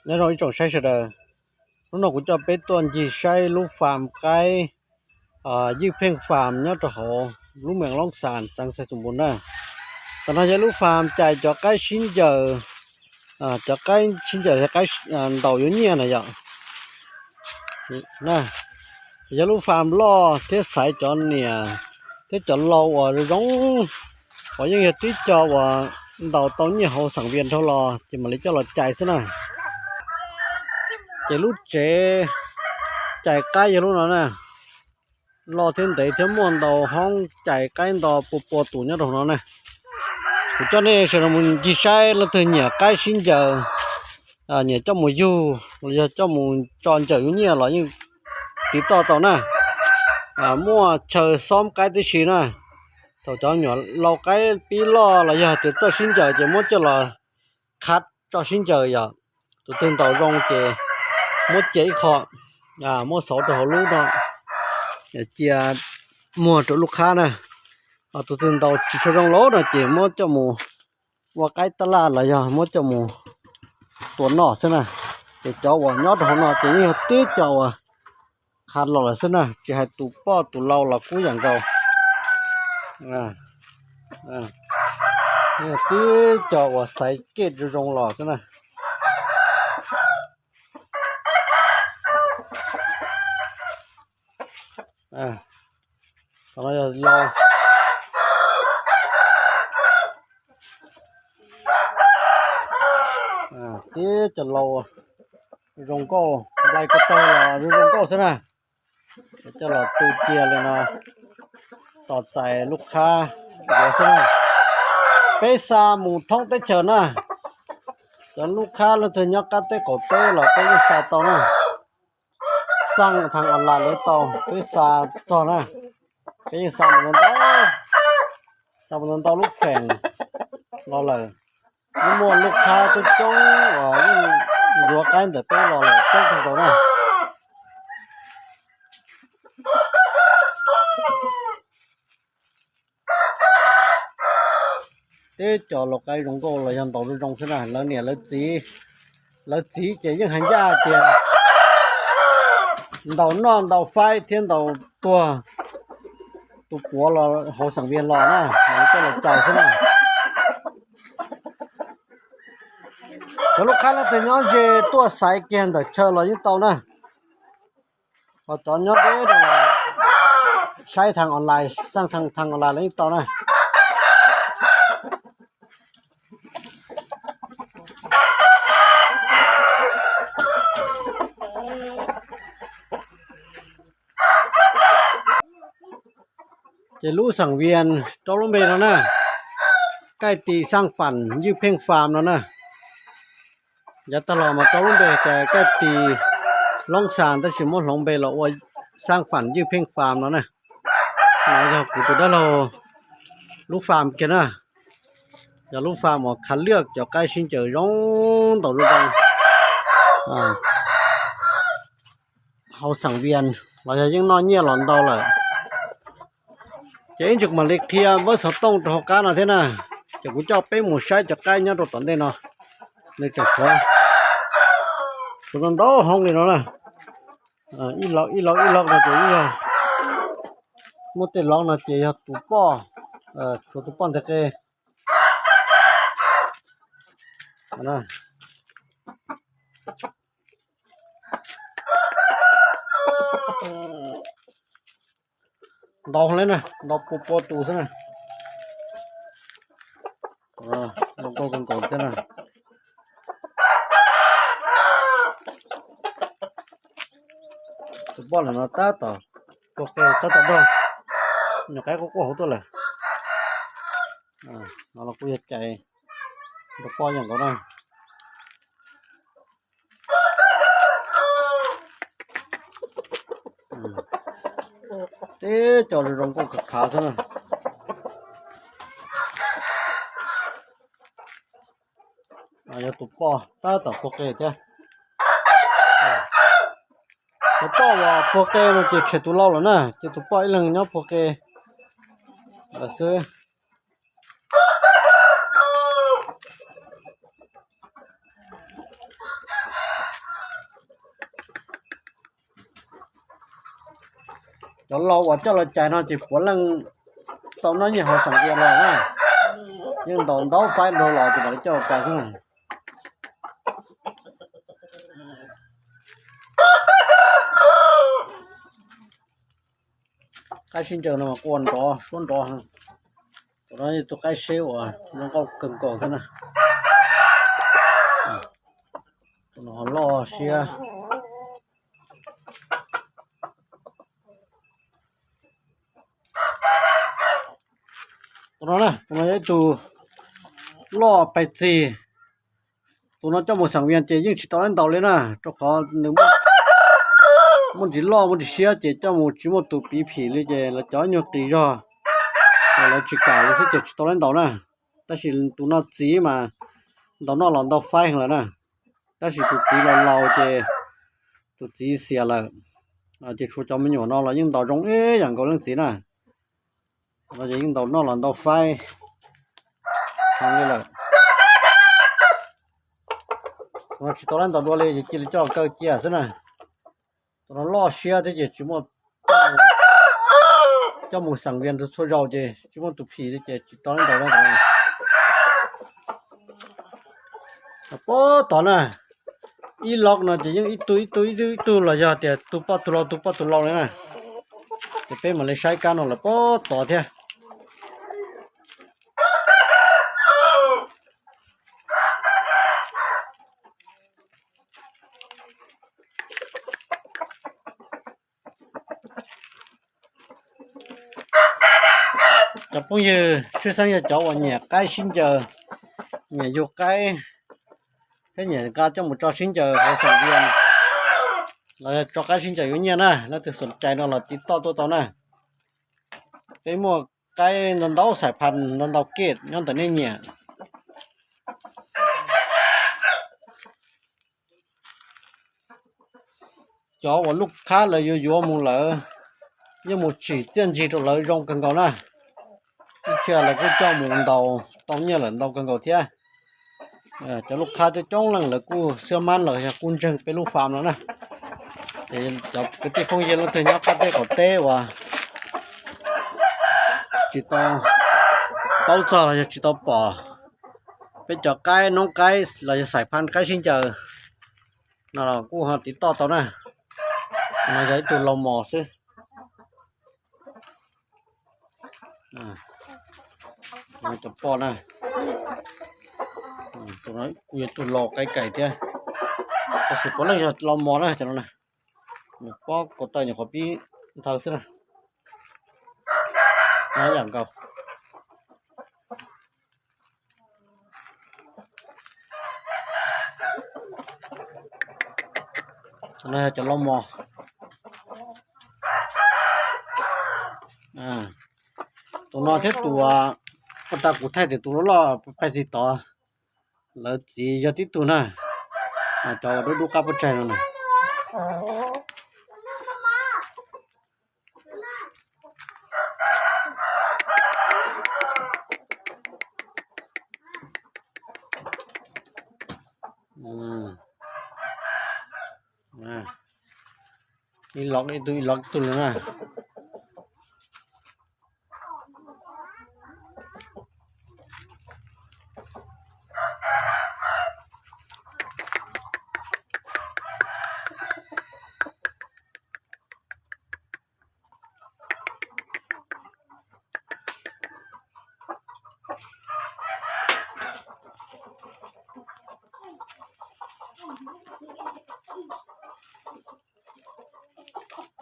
Nyob zoo ib tsoom saib sawv daws, hnub no kuv coj peb tuaj ncig saib lub fam qaib Ywj Pheej Fam nyob rau hauv lub mees Loob Xas, xeev Xais Xoom Npus na. Tam no yog lub fam cais cov qaib sib ncaws, cov qaib sib ncaws, qaib ntaus yuav nyiaj na yom. Yog lub fam loj thiab xaiv cov niam thiab cov laus uas zoo zoo, uas yeej yog tib co uas ntaus tau nyiaj hauv Xeem Vias dhau los ces mam li coj los cais xwb na. Ces lub tsev cais qaib yog lub no na, loj thiab ntev thiab muaj ntau hoob cais qaib nto pua pua tus nyob rau hauv no na. Kuv coj nej sawv daws mus ncig saib leej twg nyiam qaib sib ncaws, nyiam coj mus yug los yog coj mus tso ncaws yuav nyiaj los yeej tiv toj tau na. Muaj chaw xob qaib tib si na. Thaum cov nyuam lau qaib pib loj los yog hais tias txawj sib ncaws ces muab coj los qhav tso sib ncaws yom. Tus twg ntaus zoo ces muab cia ib qho, muab xauv rau hauv lub no, cia muag rau lub qhab na. Tus twg ntaus tsis tshua zoo lawm no ces muab coj mus ua qaib tab laj los yog muab coj mus tua noj xwb na. Ces cov uas nyob rau hauv no ces yeej yog tib co uas qhav los lawm xwb na, tsis hais tus poj tus lau los kuj yam nkaus. Yeej yog tib co uas xaiv kev zoo zoo los xwb na. Tib co lau zoo nkauj, nplai ko taw los zoo zoo nkauj xwb na. Coj los tu cia li no, tos txais lub qhab yuav xwb na. Peb xa mus thoob teb chaws na. Cov lub qhab leej twg nyob qab teb qaum teb los peb yeej xa tau na. Xaj thav online los tau, peb xa txog na. Peb yeej xa mus ntau, xa mus ntau lub feem los lawm. Yeej muaj lub qhab coob coob uas yeej yuav qaib ntawm peb los lawm coob kawg nkaus na. Tib co lau qaib zoo nkauj los yog ntaus zoo zoo xwb na, lawv niam lawv txiv, lawv txiv ces yeej hais ncaj tias ntaus noj ntaus faib thiab ntaus tuag tus puav los hauv Xeem Vias los na, mam li coj los cais xwb na. Cov lub qhab leej twg nyob ze tuaj xaiv kiag ntawm chaw los yeej tau na. Ho cov nyob deb rau los saib thav online, xaj thav online los yeej tau na. Ces lub Xeem Vias rau lub npe no na, Kaij Tis Xaj Fam Ywj Pheej Fam no na. Yav tag los mas rau lub npe tias Kaij Tis Loob Xas tab sis muab hloov npe los ua Xaj Fam Ywj Pheej Fam no na. No yog kuv tus dab laug lub fam kiag na. Yog lub fam uas khav liaj cov qaib sib ncaws zoo ntaus zoo zoo hauv Xeem Vias los yog yeej noj nyiaj los ntau lawm. Ces ib ntsis mam li qhia npawb xov tooj rau hauv qab no thiab na. Ces kuv coj peb mus saib cov qaib nyob rau tom ntej no, nws tseem tshuav, tshuav ntau ntau hoob li no na. Ib lo ib lo ib lo no ces yog muaj tej lo no ces yog tus poj, tshuav tus poj nteg qe. Ntau li na, ntau pua pua tus xwb na. Ntau kawg nkaus thiab na. Tus poj ntawm no tab tom puag qe tab tom dog, nyuam qaib quaj quaj hauv tuaj lawm. No los kuj yog cais tus poj yam nkaus na. Tib co zoo zoo nkauj khav khav xwb na. Yog tus poj tab tom puag qe thiab. Tus poj uas puag qe no ces tshem tus lau lawm na, ces tus poj ib leeg nyob puag qe lawm xwb. Cov laus uas coj los cais no ces puav leej tau noj nyiaj hauv xeem Vias los na. Yeej ntaus ntau faib los los ces mam li coj los cais xwb na. Qaib sib ncaws no mas quaj nrov suab nrov. Tus no yog tus qaib seb uas zoo nkauj kawg nkaus thiab na. Tus no loj siab. Tus no na, tus no yog ib tug loj pais txig. Tus no coj mus xeem Vias ces yeej tsis tau laib ntaus li na, rau qhov nws muaj ntsis loj muaj ntsis siab ces coj mus tsis muaj tus piv phim li ces lawv cov nyuag qis zog, lawv tsis kam li thiab ces tsis tau laib ntaus na. Tab sis tus no txiv mas ntaus noj los ntau faib heev lawm na. Tab sis tus txiv los laus ces tus txiv xiam lawm, ces tshuav cov me nyuam no los yeej ntaus zoo ib yam nkaus leej txiv na. Los ces yeej ntaus noj los ntau faib heev li lawm. Tus no tsis tau laib ntaus dua li ces cia li coj los kaw cia xwb na. Tus no loj siab thiab ces tsis muaj, coj mus xeem Vias txhua zaus ces tsis muaj tus phim li ces tsis tau laib ntaus li. Puag tod na, ib log no ces yeej ib tug ib tug ib tug ib tug los yog tias tus poj tus lau tus poj tus lau li na. Ces peb mam li saib kab no lawm puag tod thiab. Cov phooj ywg tshwj xeeb yog cov uas nyiam qaib sib ncaws, nyiam yug qaib thiab nyiam nqa coj mus tso sib ncaws hauv xeem Vias los yog tso qaib sib ncaws yuav nyiaj na, leej twg xom cai no los tiv toj tuaj tau na. Peb muaj qaib ntau ntau xais phas ntau ntau kej nyob ntawm nej nyiam. Cov uas lub qhab lawv yuav yuav mus lawm, yeej mus tsim txiaj ntsig rau lawv zoo kawg nkaus na. Ib txhia lawv kuj coj mus ntaus tau nyiaj lawm ntau kawg nkaus thiab. Cov lub qhab coob coob leej lawv kuj xwb mab los yog kuj ntseeg peb lub fam no na. Ces cov kwv tij phooj ywg leej twg nyob qab teb qaum teb uas tsis tau paub txog los yog tsis tau pom peb cov qaib noob qaib los yog xais phas qaib sib ncaws no los kuj ho tiv toj tau na. No yog ib tug lau mos xwb. Cov poj na, kuj yog tus lau qaib kais thiab, tab sis puav leej yog lau mos na cov no na. Nws pob kaus taw nyuam qhuav pib nthaw xwb na. Yam nkaus. Cov no yog cov lau mos. Tus no thiab tus uas ua tau kuv thaij tias tus loj loj pais txi tod, lawv txiv yog tib tug na. Cov uas dub dub qab puab tsaig no na. Ib lov ib tug ib lov ib tug li na.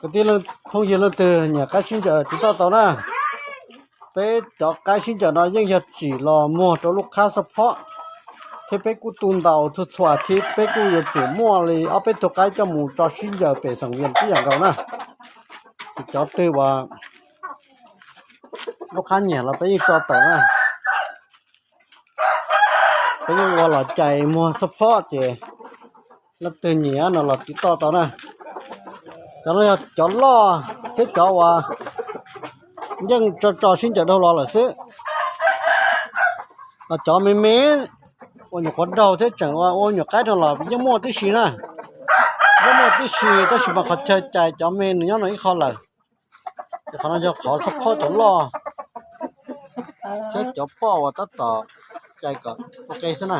Kwv tij phooj ywg leej twg nyiam qaib sib ncaws tiv toj tau na. Peb cov qaib sib ncaws no yeej yog tsim los muag rau lub qhab xab phob, thiab peb kuj tu ntaus txhua txhua thiab peb kuj yuav tsum muaj li ob peb tug qaib coj mus tso sib ncaws pem xeem Vias tib yam nkaus na. Ces cov twg uas lub qhab nyiam los peb yeej tso tawm na. Peb yeej ua los cais muag xab phob ces leej twg nyiam no los tiv toj tau na. Cov no yog cov loj thiab cov uas yeej tso tso sib ncaws dhau los lawm xwb. Cov me me uas nyuam qhuav daug thiab tseem ua nyuam qaib no los yeej muaj tib si na. Yeej muaj tib si tab sis mas qhov chaw cais cov me nws nyob no ib qho lawm. Qhov no yog qhov support cov loj thiab cov poj uas tab tom cais kom ua ke xwb na.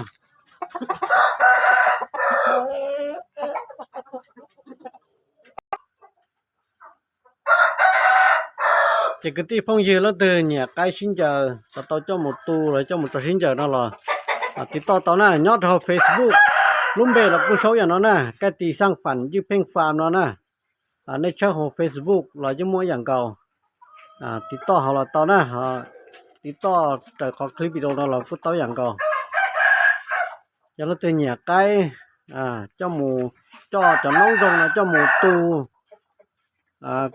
Ces kwv tij phooj ywg leej twg nyiam qaib sib ncaws xav tau coj mus tu los coj mus tso sib ncaws no los tiv toj tau na, nyob rau hauv Facebook, lub npe los kuj saub yam no na, Kaj Tis Xaj Fam Ywj Pheej Fam no na. Nej tshawb hauv Facebook los yeej muaj ib yam nkaus, tiv toj hauv los tau na, tiv toj raws qhov clip video no los kuj tau ib yam nkaus. Yog leej twg nyiam qaib coj mus, coj cov noob zoo no coj mus tu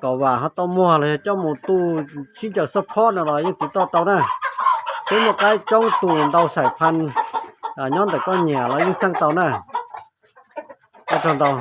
kom vam ho tau muag los yog coj mus tu sib ncaws support no los yeej tiv toj tau na. Peb muaj qaib coob tus ntau xais phas nyob ntawm koj nyiam los yeej xaj tau na. Ua tsaug ntau.